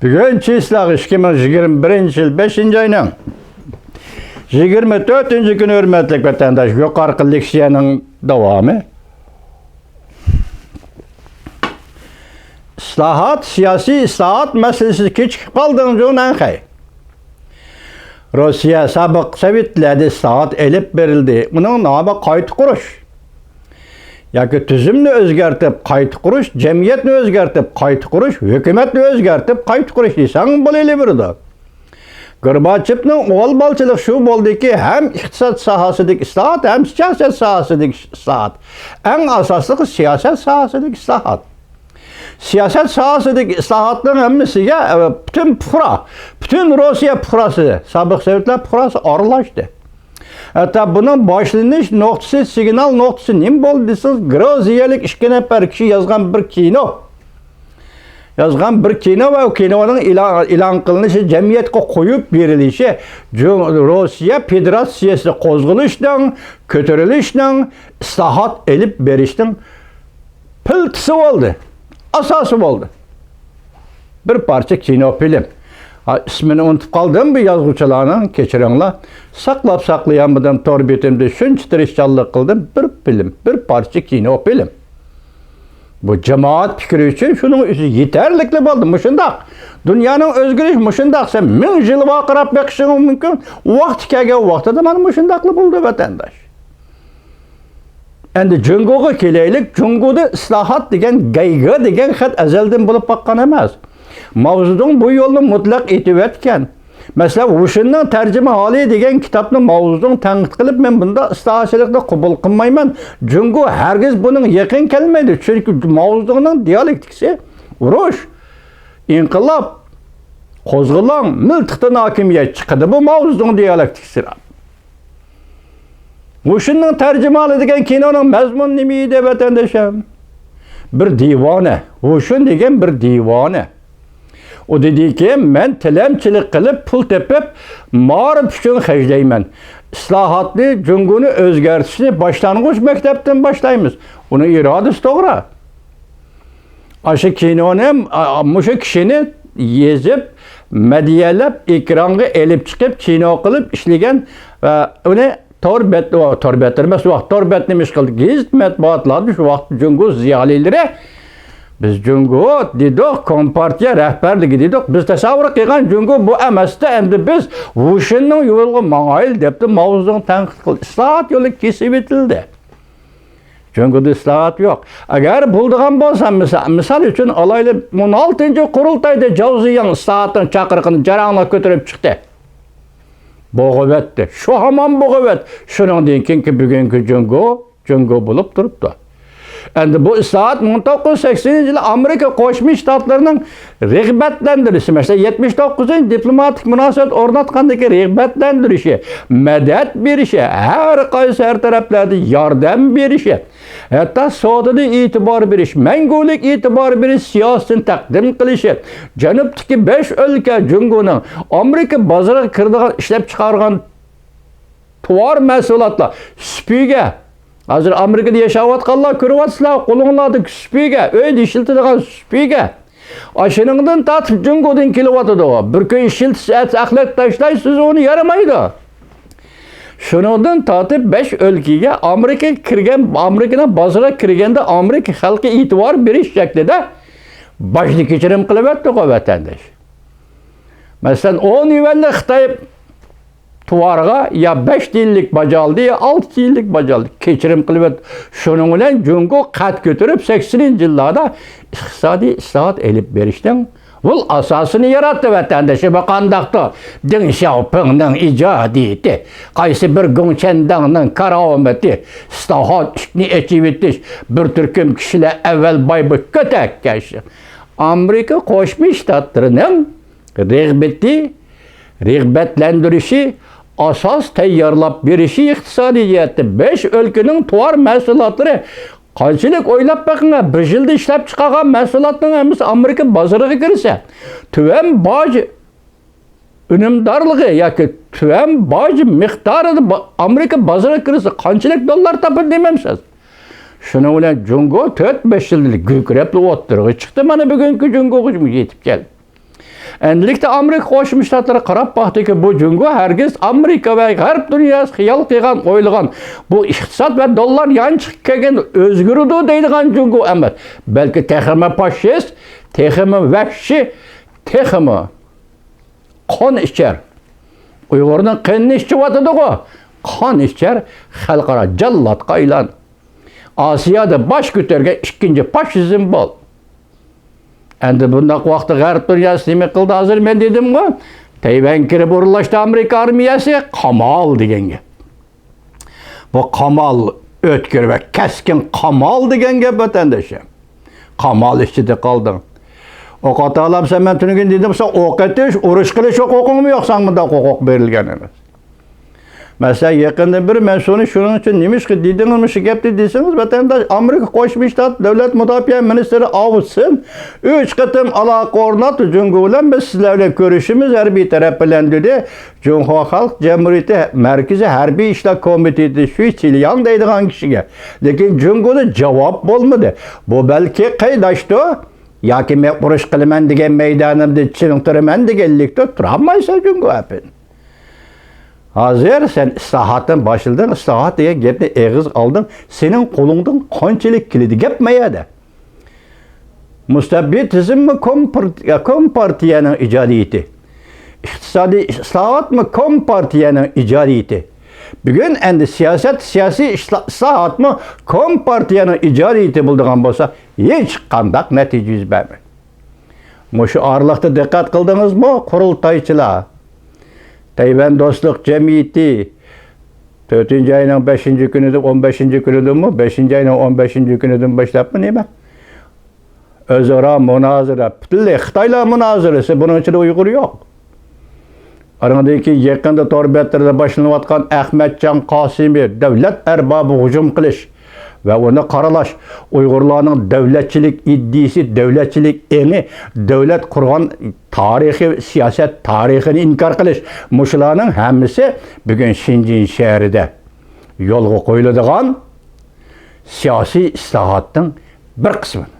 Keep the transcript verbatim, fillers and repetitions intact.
بۈگۈن چىسلاغ ئىككى مىڭ يىگىرمە بىرىنچى يىل بەشىنچى ئاينىڭ يىگىرمە تۆتىنچى كۈنى، ھۆرمەتلىك ۋەتەنداش، يۇقىرىقى لېكسىيەنىڭ داۋامى. ئىسلاھات، سىياسىي ئىسلاھات مەسىلىسى كېچىكىپ قالدىڭ، جۇڭ نەنخەي. روسىيە سابىق سوۋېتلەردە ئىسلاھات ئېلىپ بېرىلدى. ئۇنىڭ نامى قايتا قۇرۇش. ياكى تۈزۈمنى ئۆزگەرتىپ قايتا قۇرۇش، جەمئىيەتنى ئۆزگەرتىپ قايتا قۇرۇش، ھۆكۈمەتنى ئۆزگەرتىپ قايتا قۇرۇش دېسەڭ بولۇۋېرىدۇ. گورباچېۋنىڭ ئۇۋال بالىچىلىق شۇ بولدىكى، ھەم ئىقتىساد ساھەسىدىكى ئىسلاھات، ھەم سىياسەت ساھەسىدىكى ئىسلاھات. ئەڭ ئاساسلىقى سىياسەت ساھەسىدىكى ئىسلاھات. سىياسەت ساھەسىدىكى ئىسلاھاتنىڭ ھەممىسىگە، ئە، پۈتۈن پۇقرا، پۈتۈن روسىيە پۇقراسى، سابىق سوۋېتلار پۇقراسى ئارىلاشتى. ھەتتا بۇنىڭ باشلىنىش نۇقتىسى، سىگنال نۇقتىسى نېمە بولدى دېسىڭىز، گرۇزىيەلىك ئىككى نەپەر كىشى يازغان بىر كىنو. يازغان بىر كىنو ۋە ئۇ كىنونىڭ ئېلان، ئېلان قىلىنىشى، جەمئىيەتكە قويۇپ بېرىلىشى، جۇ-، روسىيە فېدېراتسىيەسىدە قوزغىلىشنىڭ، كۆتۈرۈلۈشنىڭ، ئىسلاھات ئېلىپ بېرىشنىڭ پىلتىسى بولدى، ئاساسى بولدى. بىر پارچە كىنو فىلىم. ھا، ئىسمىنى ئۇنتۇپ قالدىم بۇ يازغۇچىلارنىڭ، كەچۈرۈڭلار. ساقلاپ ساقلىيالمىدىم، تور بېتىمدە شۇنچە تىرىشچانلىق قىلدىم. بىر فىلىم، بىر پارچە كىنو فىلىم. بۇ جامائەت پىكرى ئۈچۈن شۇنىڭ ئۆزى يېتەرلىكلا بولدى. مۇشۇنداق دۇنيانىڭ ئۆزگىرىشى مۇشۇنداق. سەن مىڭ يىل ۋارقىراپ بېقىشىڭ مۇمكىن. ۋاقتى كەلگەن ۋاقتىدا مانا مۇشۇنداقلا بولدى، ۋەتەنداش. ئەمدى جۇڭگوغا كېلەيلىك. جۇڭگودا ئىسلاھات دېگەن، گەيگې دېگەن خەت ئەزەلدىن بولۇپ باققان ئەمەس. ماۋزېدۇڭ بۇ يولنى مۇتلەق ئېتىۋەتكەن. مەسىلەن، ۋۇشىننىڭ تەرجىمىھالى دېگەن كىتابنى ماۋزېدۇڭ تەنقىد قىلىپ، مەن بۇنداق ئىسلاھاتچىلىقنى قوبۇل قىلمايمەن. جۇڭگو ھەرگىز بۇنىڭ يېقىن كەلمەيدۇ. چۈنكى ماۋزېدۇڭنىڭ دىيالېكتىكىسى ئۇرۇش، ئىنقىلاب، قوزغىلاڭ، مىلتىقتىن ھاكىمىيەت چىقىدۇ. بۇ ماۋزېدۇڭ دىيالېكتىكىسى. ۋۇشىننىڭ تەرجىمىھالى دېگەن كىنونىڭ مەزمۇنى نېمە ئىدى، ۋەتەندىشىم؟ بىر دىۋانە. ۋۇشىن دېگەن بىر دىۋانە. ئۇ دېدىكى، مەن تىلەمچىلىك قىلىپ، پۇل تېپىپ، مائارىپ ئۈچۈن خەجلەيمەن. ئىسلاھاتنى، جۇڭگونى ئۆزگەرتىشنى باشلانغۇچ مەكتەپتىن باشلايمىز. ئۇنىڭ ئىرادىسى توغرا. ئاشۇ كىنونى، ئا، مۇشۇ كىشىنى يېزىپ، مەدھىيەلەپ، ئېكرانغا ئېلىپ چىقىپ، كىنو قىلىپ ئىشلىگەن ۋە ئۇنى تور بەت، ئۇ، تور بەتلەر ئەمەس، ۋاقىت تور بەت نېمە ئىش قىلدى؟ گېزىت مەتبۇئاتلاردا شۇ ۋاقىت جۇڭگو زىيالىيلىرى، بىز جۇڭگو دېدۇق، كومپارتىيە رەھبەرلىكى دېدۇق، بىز تەسەۋۋۇر قىلغان جۇڭگو بۇ ئەمەستى، ئەمدى بىز ۋۇشىننىڭ يولىغا ماڭايلى دەپتۇ، ماۋزېدۇڭ تەنقىد قىلدى، ئىسلاھات يولى كېسىۋېتىلدى. جۇڭگودا ئىسلاھات يوق. ئەگەر بولىدىغان بولسا، مىسا-، مىسال ئۈچۈن ئالايلى، ئون ئالتىنچى قۇرۇلتايدا جاۋ زىياڭ ئىسلاھاتنىڭ چاقىرىقىنى جاراڭلاپ كۆتۈرۈپ چىقتى. بوغۇۋەتتى. شۇ ھامان بوغۇۋەتتى. شۇنىڭدىن كېيىنكى بۈگۈنكى جۇڭگو، جۇڭگو بولۇپ تۇرۇپتۇ. ئەمدى بۇ ئىسلاھات مىڭ توققۇز يۈز سەكسىنىنچى يىلى ئامېرىكا قوشما شتاتلىرىنىڭ رىغبەتلەندۈرۈشى، مەسىلەن، يەتمىش توققۇزىنچى دىپلوماتىك مۇناسىۋەت ئورناتقاندىكى رىغبەتلەندۈرۈشى، مەدەت بېرىشى، ھەر قايسى ھەر تەرەپلەردە ياردەم بېرىشى، ھەتتا سودىدا ئېتىبار بېرىش، مەڭگۈلۈك ئېتىبار بېرىش سىياسىتىنى تەقدىم قىلىشى، جەنۇبتىكى بەش ئۆلكە جۇڭگونىڭ ئامېرىكا بازىرىغا كىرىدىغان ئىشلەپچىقارغان تاۋار مەھسۇلاتلار سۈپىگە، ھازىر ئامېرىكىدا ياشاۋاتقانلار كۆرۈۋاتىسىلەر، قولۇڭلاردىكى سۈپىگە، ئۆيدە ئىشلىتىدىغان سۈپىگە. ئاشۇنىڭدىن تارتىپ جۇڭگودىن كېلىۋاتىدۇ. بىر كۈن ئىشلىتىسىز، ئەتىسى ئەخلەت تاشلايسىز، ئۇنى يارىمايدۇ. شۇنىڭدىن تارتىپ بەش ئۆلكىگە ئامېرىكىغا كىرگەن، ئامېرىكىنىڭ بازىرىغا كىرگەندە ئامېرىكا خەلقى ئېتىبار بېرىش شەكلىدە باجنى كەچۈرۈم قىلىۋەتتىغۇ، ۋەتەنداش. مەسىلەن، ئون يۈەنلىك خىتاي تاۋارغا يا بەش تىيىنلىك باج ئالدى، يا ئالتە تىيىنلىك باج ئالدى. كەچۈرۈم قىلىۋەت. شۇنىڭ بىلەن جۇڭگو قەد كۆتۈرۈپ، سەكسىنىنچى يىللاردا ئىقتىسادىي ئىسلاھات ئېلىپ بېرىشنىڭ ئۇل ئاساسىنى ياراتتى، ۋەتەندىشىم. بۇ قانداقتۇ؟ دېڭ شياۋپىڭنىڭ ئىجادىيىتى، قايسى بىر گۇڭچەنداڭنىڭ كارامىتى، ئىسلاھات، ئىشىكنى ئېچىۋېتىش، بىر تۈركۈم كىشىلەر ئەۋۋەل باي بولۇپ كۆتەككەن. ئامېرىكا قوشما شتاتلىرىنىڭ رىغبىتى، رىغبەتلەندۈرۈشى، ئاساس تەييارلاپ بېرىشى، ئىقتىسادىي جەھەتتە بەش ئۆلكىنىڭ تاۋار مەھسۇلاتلىرى قانچىلىك، ئويلاپ بېقىڭ، بىر يىلدا ئىشلەپ چىقارغان مەھسۇلاتنىڭ ھەممىسى ئامېرىكا بازىرىغا كىرسە، تۆۋەن باج ئۈنۈمدارلىقى ياكى تۆۋەن باج مىقدارىدا با-، ئامېرىكا بازىرىغا كىرسە قانچىلىك دوللار تاپىدۇ دېمەمسىز؟ شۇنىڭ بىلەن جۇڭگو تۆت بەش يىلدىن گۈلكىرەپلا ئوتتۇرىغا چىقتى. مانا بۈگۈنكى جۇڭگوغا يېتىپ كەلدى. ئەمدىلىكتە ئامېرىكا قوشما شتاتلىرى قاراپ باقتىكى، بۇ جۇڭگو ھەرگىز ئامېرىكا ۋە غەرب دۇنياسى خىيال قىلغان، ئويلىغان، بۇ ئىقتىساد ۋە دوللار يانچىقى كەلگەندە ئۆزگىرىدۇ دەيدىغان جۇڭگو ئەمەس، بەلكى تېخىمۇ فاشىست، تېخىمۇ ۋەھشىي، تېخىمۇ قان ئىچەر. ئۇيغۇرنىڭ قېنىنى ئىچىۋاتىدىغۇ، قان ئىچەر، خەلقئارا جاللاتقا ئايلان. ئاسىيادا باش كۆتۈرگەن ئىككىنچى فاشىزم بول. ئەمدى بۇنداق ۋاقىتتا غەرب دۇنياسى نېمە قىلدى ھازىر؟ مەن دېدىمغۇ، تەيۋەنگە كىرىپ ئورۇنلاشتى ئامېرىكا ئارمىيەسى، قامال دېگەن گەپ. بۇ قامال، ئۆتكۈر ۋە كەسكىن قامال دېگەن گەپ، ۋەتەندىشىم. قامال ئىچىدە قالدىڭ. ئوق ئاتالامسەن؟ مەن تۈنۈگۈن دېدىم، ساڭا ئوق ئېتىش، ئۇرۇش قىلىش ھوقۇقۇڭمۇ يوق؟ ساڭا مۇنداق ھوقۇق بېرىلگەن ئەمەس. مەسىلەن، يېقىندىن بېرى مەن شۇنى شۇنىڭ ئۈچۈن نېمىشقا دېدىڭىز مۇشۇ گەپنى دېسىڭىز، ۋەتەنداش، ئامېرىكا قوشما شتات دۆلەت مۇداپىئە مىنىستىرى ئاۋۇتسېن ئۈچ قېتىم ئالاقە ئورناتتى جۇڭگو بىلەن، بىز سىزلەر بىلەن كۆرۈشىمىز ھەربىي تەرەپ بىلەن دېدى. جۇڭخۇا خەلق جۇمھۇرىيىتى مەركىزىي ھەربىي ئىشلار كومىتېتى شۈي چىلياڭ دەيدىغان كىشىگە. لېكىن جۇڭگودىن جاۋاب بولمىدى. بۇ بەلكى قېيداشتۇ ياكى مەن ئۇرۇش قىلىمەن دېگەن مەيدانىمدا چىڭ تۇرىمەن دېگەنلىكتۇ، تۇرالمايسەن جۇڭگو ئەپىن. ھازىر سەن ئىسلاھاتنى باشلىدىڭ، ئىسلاھات دېگەن گەپنى ئېغىزغا ئالدىڭ، سېنىڭ قولۇڭدىن قانچىلىك كېلىدۇ گەپ ما يەردە؟ مۇستەبىت تىزىممۇ كومپارت-، كومپارتىيەنىڭ ئىجادىيىتى؟ ئىقتىسادىي ئىسلاھاتمۇ كومپارتىيەنىڭ ئىجادىيىتى؟ بۈگۈن ئەمدى سىياسەت، سىياسىي ئىسلا-، ئىسلاھاتمۇ كومپارتىيەنىڭ ئىجادىيىتى بولىدىغان بولسا، ھېچقانداق نەتىجە يۈز بەرمەيدۇ. مۇشۇ ئارىلىقتا دىققەت قىلدىڭىزمۇ، قۇرۇلتايچىلار؟ تەيۋەن دوستلۇق جەمئىيىتى تۆتىنچى ئاينىڭ بەشىنچى كۈنىدىن، ئون بەشىنچى كۈنىدىنمۇ، بەشىنچى ئاينىڭ ئون بەشىنچى كۈنىدىن باشلاپمۇ نېمە؟ ئۆزئارا مۇنازىرە، پۈتۈنلەي خىتايلار مۇنازىرىسى، بۇنىڭ ئىچىدە ئۇيغۇر يوق. ئانىڭدىن كېيىن يېقىندا تور بەتلىرىدە باشلىنىۋاتقان ئەخمەتجان قاسىمى دۆلەت ئەربابىغا ھۇجۇم قىلىش ۋە ئۇنى قارىلاش، ئۇيغۇرلارنىڭ دۆلەتچىلىك ئىدىيىسى، دۆلەتچىلىك ئېڭى، دۆلەت قۇرغان تارىخى، سىياسەت تارىخىنى ئىنكار قىلىش، مۇشۇلارنىڭ ھەممىسى بۈگۈن شېنجېن شەھىرىدە يولغا قويۇلىدىغان سىياسىي ئىسلاھاتنىڭ بىر قىسمى.